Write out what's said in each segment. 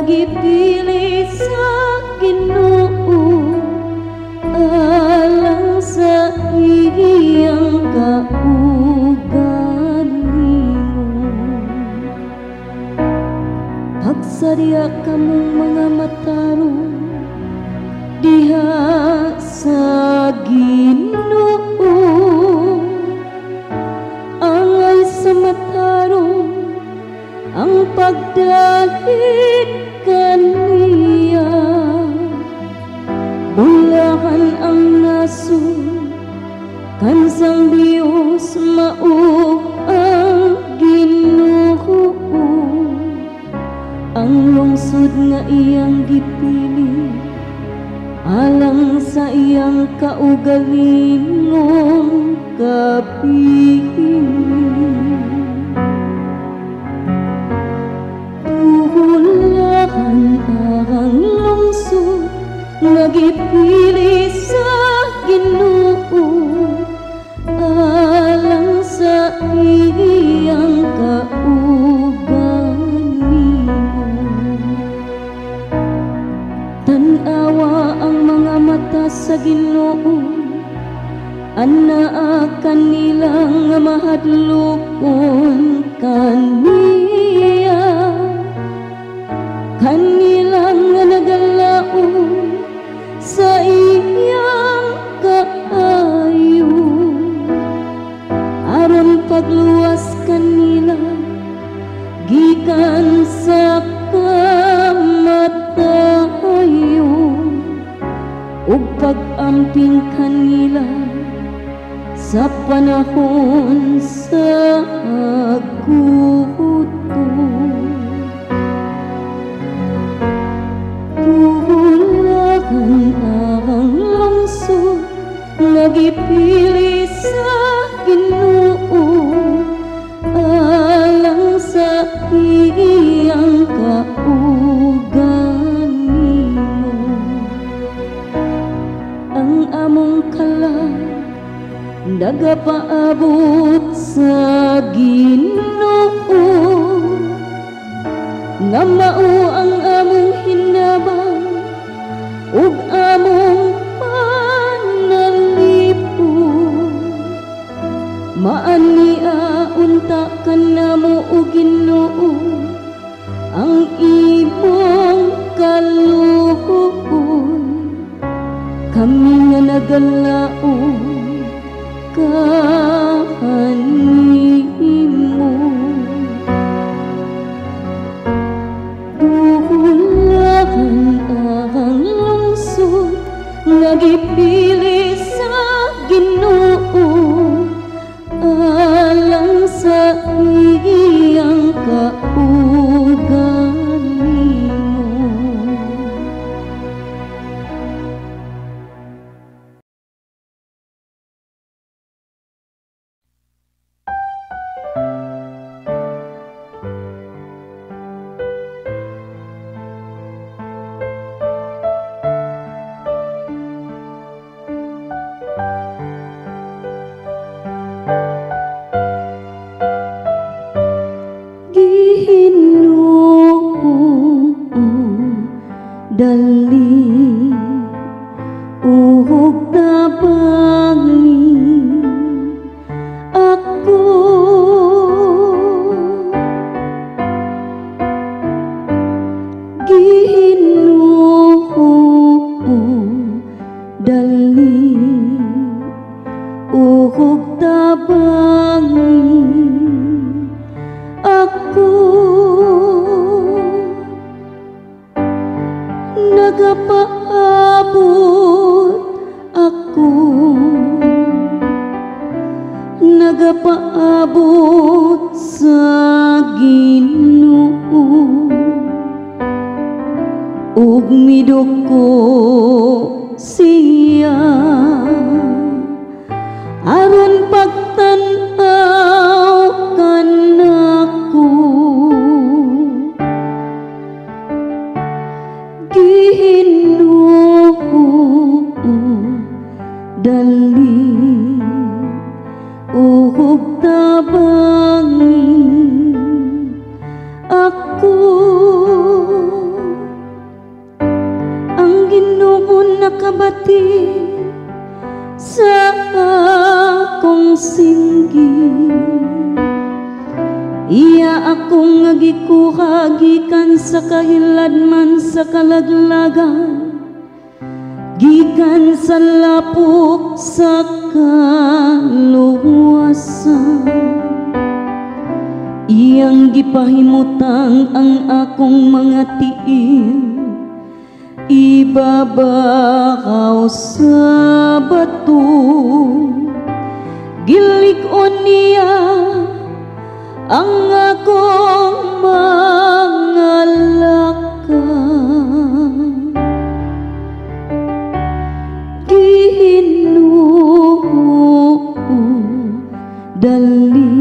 gipili sa Ginoo alang sa iyang kaugalingon. Pagsadya kamong mga matarong diha sa Ginoo, angay sa matarong ang pagdahig kaniya. Bulahan ang nasod kansang Dios mao ang Ginoo, ang lungsod nga iyang gipili alang sa iyang kaugalingong kapili. Bulahan ang lungsod nga gipili sa Ginoo alang sa iyang kaugalingon. Tan-awa ang mga mata sa Ginoo, anaa kanila nga mahadlokon kaniya, kanila nga nagalaom sa iyang kaayo, aron pagluwas kanila gikan sa kamatayon ug pag-amping kanila sa panahon sa gutom. Bulahan ang lungsod nga gipili sa Ginoo alang sa iyang kaugalingon. Ang among kalag nagapaabot sa Ginoo, nga mao ang among hinabang ug among panalipon. Maania unta kanamo o Ginoo ang imong kaluoy, kami nga nagalaom kanimo. Bulahan ang lungsod nga gipili sa Ginoo alang sa iyang kaugalingon. Ginoo, dali ug tabangi ako. Ginoo, dali ug tabangi ako. Nagapaabot ako, nagapaabot sa Ginoo ug miduko siya aron pagtan-aw kanako. Ginoo, dali ug tabangi ako. Niya akong nga gikuha gikan sa kahiladman sa kalaglagan, gikan sa lapok sa kaluwasan. Iyang gipahimutang ang akong mga tiil, ibabaw sa bato. Gilig-on niya ang akong mga lakad. Ginoo, dali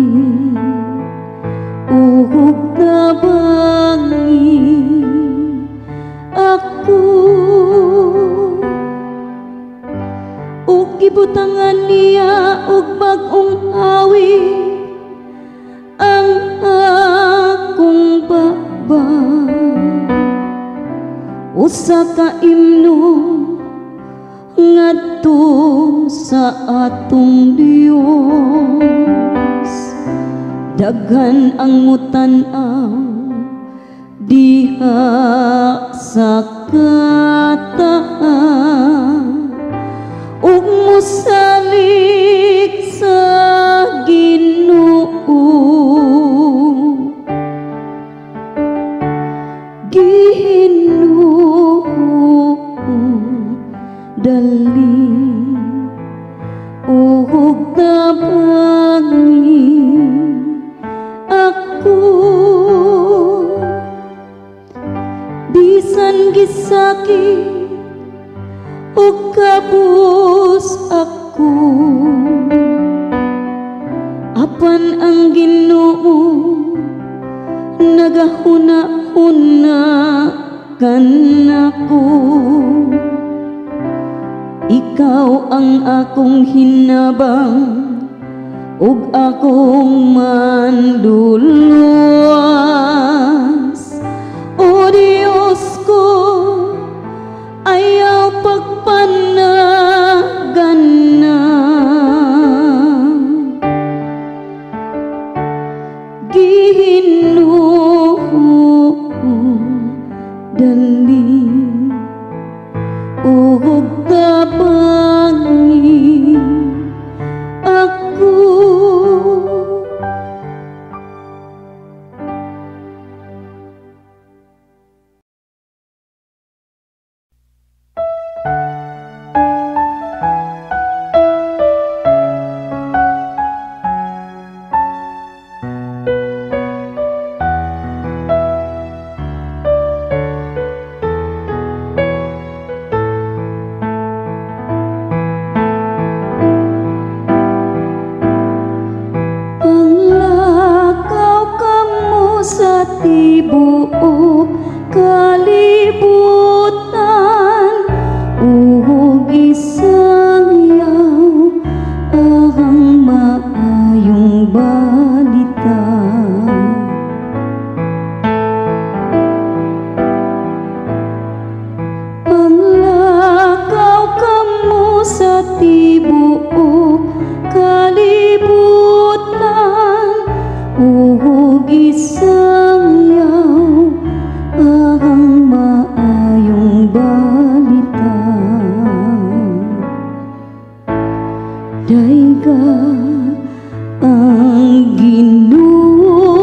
ug tabangi ako, ug gibutangan niya og bag-ong awit ang akong baba. Usa ka imno ngadto sa atong Dios. Daghan ang mutan-aw diha sa kataas ug mosalig sa Ginoo. Ginoo, dali ug tabangi ako, bisan gisakit ug kabus ako, apan ang Ginoo nagahuna-huna kanako. Ikaw ang akong hinabang ug akong manduluwas. O Diyos ko, ayaw pagpanagana. Ginoo, dali ug tabangi ako. Panglakaw kamo sa tibuok kalibutan, ug isangyaw ang maayong balita. Panglakaw kamo sa tibuok kalibutan, ug isangyaw ang maayong balita. Dayga ang Ginoo,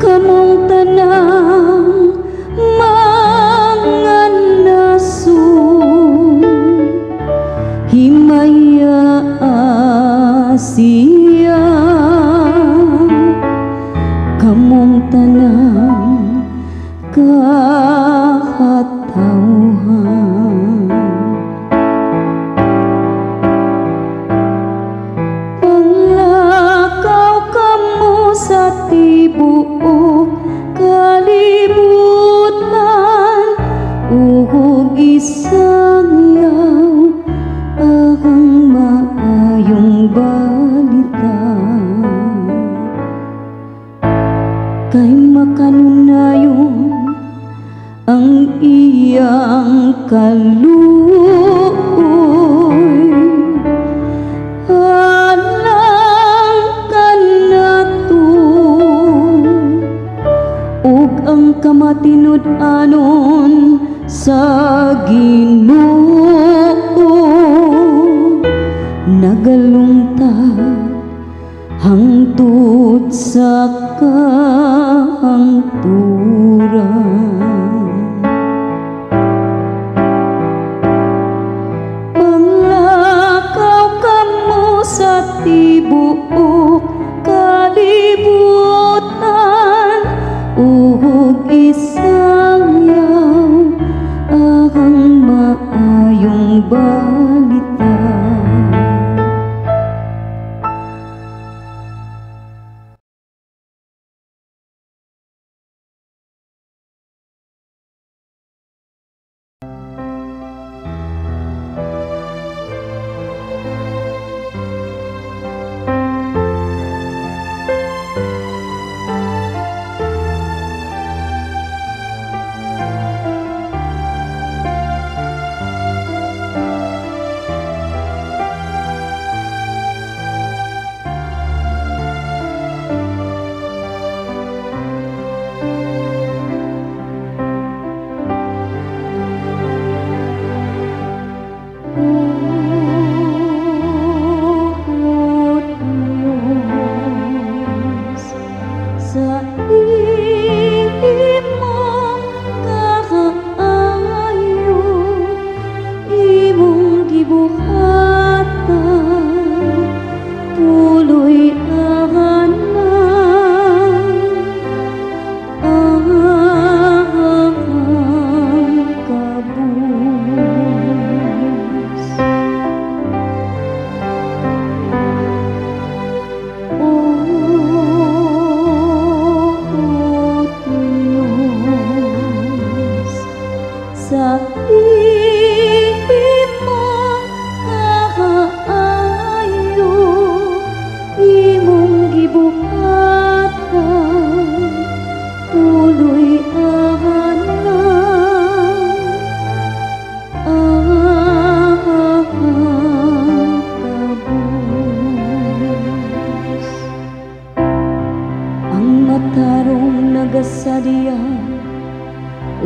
kamong tanang mga nasod, himaya siya, kamong tanang katawhan. Panglakaw kamo sa tibuok kalibutan, ug isangyaw ang maayong balita. Kay makanunayon ang iyang kaluoy, alang kanamo. Pagkamatinud-anon sa Ginoo, nagalungtad hangtod sa kahangturan. Manglakaw kamo sa tibuok kalibutan ug isangyaw ang maayong balita.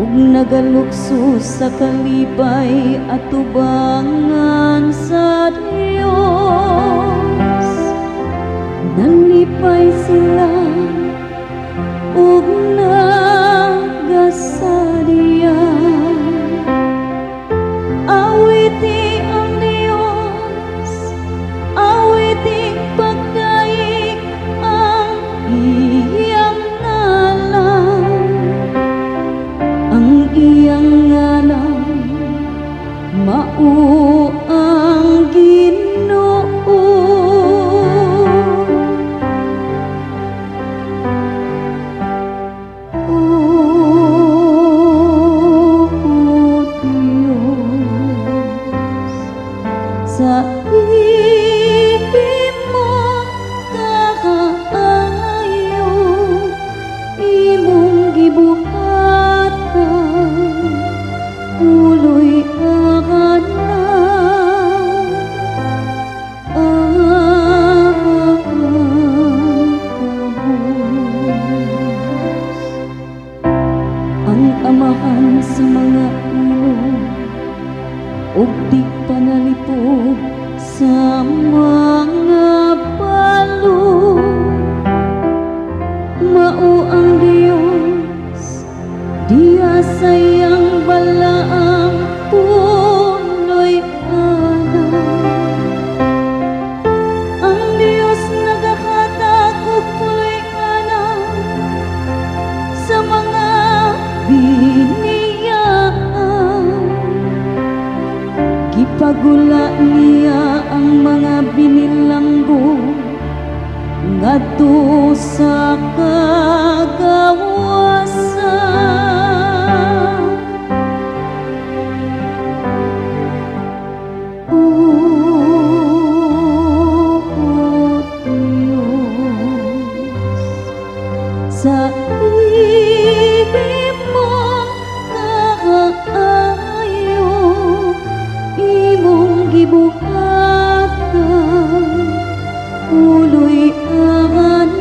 Nagalukso sa kalipay at tubangan sa Dios. Nalipay sila ug nagasadya. Awiti ang Dios, awiti pagdaig ang iyang ngalan. Ang iyang ngalan mao ang Ginoo. O Dios, sa imong kaayo imong gibuhatan, puloy anan ang kabus. Ang amahan sa mga ilog ug di panalipod sa mga balo, mao ang Dios diya sa iyang balaang punoy ana. Ang Dios nagahatag og puloy ana sa mga biniyaan. Gipagula niya ang mga binilanggo ngadto sa kagawasan. O Dios, sa imong kaayo imong gibuhatan, puloy anan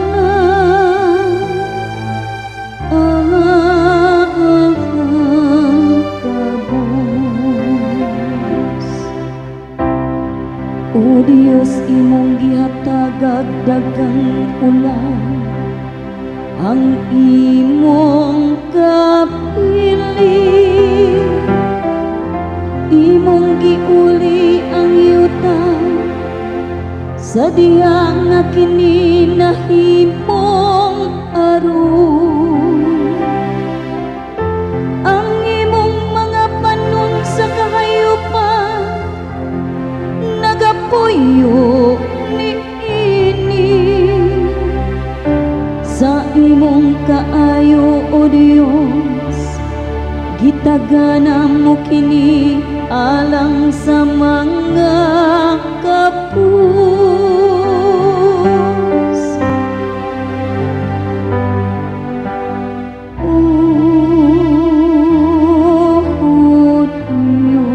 ang Kag daghang ulan ang imong kapili. Imong giuli ang yuta sa diha nga kini nahimong aron. Ang imong mga panon sa kahayupan nagapuyo niini. Sa imong kaayo, O Dios, gitagana mo kini alang sa mga kapus. O Diyos,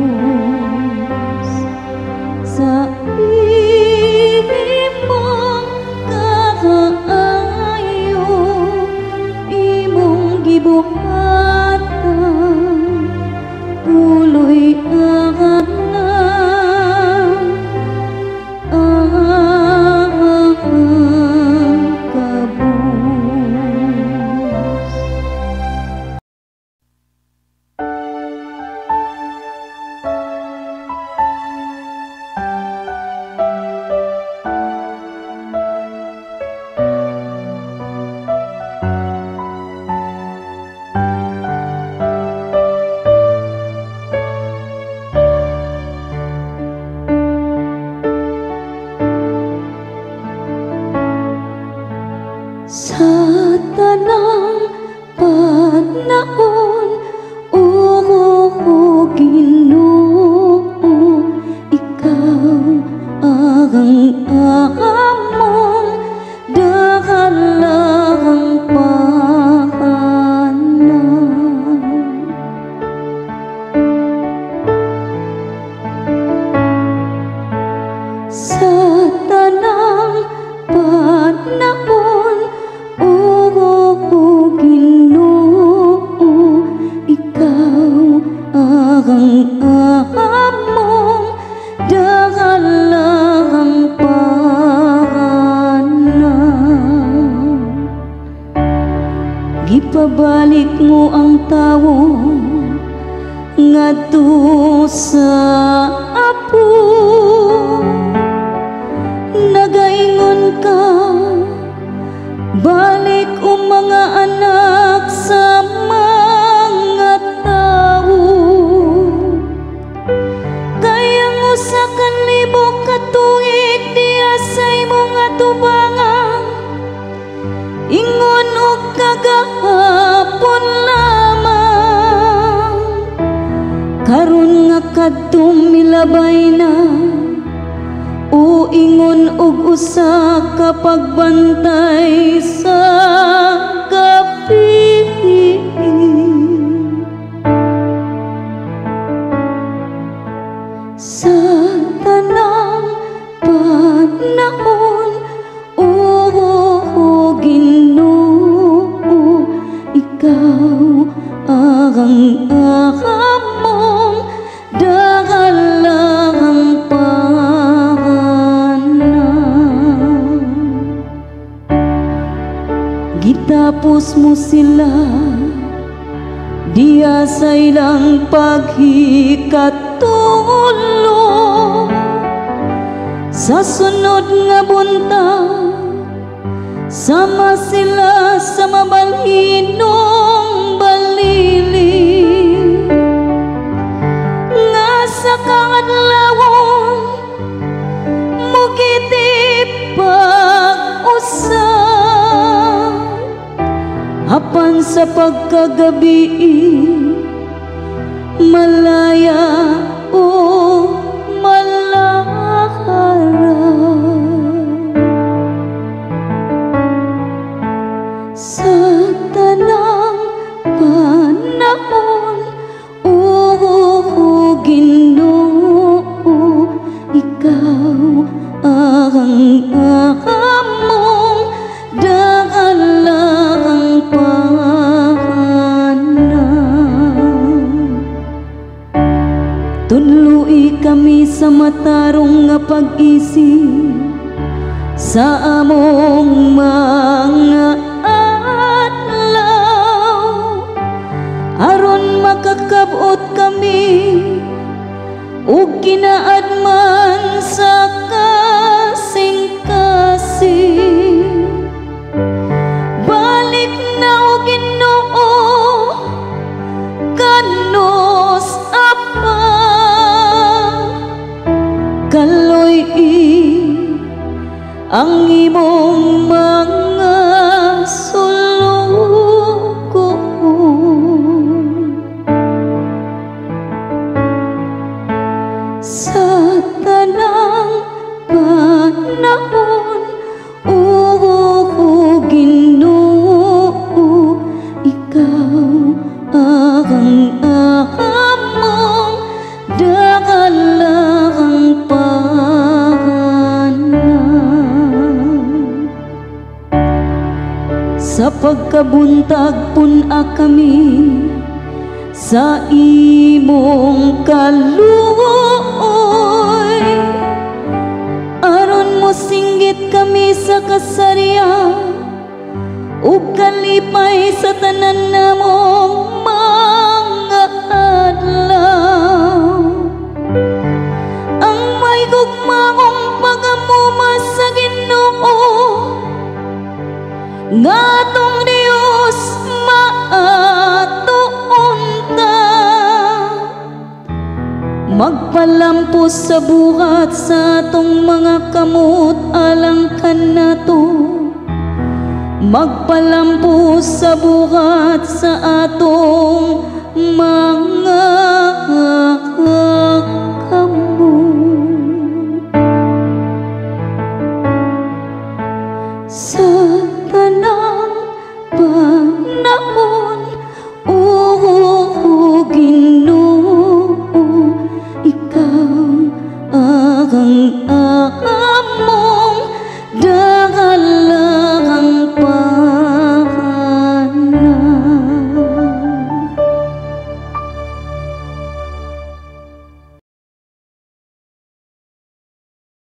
sa imong kaayo, imong gibuhatan tuloy ang ang kabus. Sa tanang panahon, O Ginoo, ikaw ang among dakalang pahanan. Sa tanang panahon, O Ginoo, ikaw ang among dakalang pahanan. Gipabalik mo ang tawo ngadto sa apo. Nagaingon ka, balik o mga anak sa mga tawo. Kay ang 1,000 ka tuig diha sa imong atubangan, ingon og kagahapon lamang. Karon nga kadtong milabay na, o ingon og usa ka pagbantay sa gabi. Sa tanang panahon, O Ginoo, ikaw ang among dakalang pahanan. Gitapos mo sila diha sa ilang paghikatulo. Sa sunod nga buntag, sama sila sa mabalhinong balili. Nga sa kaadlawon mugiti pag-usab, apan sa pagkagabi malaya o malahara. Sa tanang panahon, O Ginoo, ikaw ang among dakalang pahanan. Tudloi kami sa matarong nga pag-isip, Sa among mga adlaw, aron makakabot kami ug kinaadman sa kasing-kasing. Balik na, o Ginoo, kanus apa. Kaloy-i ang imong mga sulugoon. Sa tanang panahon, o Ginoo, ikaw ang among dalang panan. Sa pagkabuntag, pun-a kami sa imong kaluoy, aron mo singgit kami sa kasarya ug kalipay sa tanan namong mga adlaw. Ang may gugmaong pagamuma sa Ginoo nga atong Dios, maatuon ta. Magpalampos sa buhat sa atong mga kamot alang kanato. Magpalampos sa buhat sa atong mga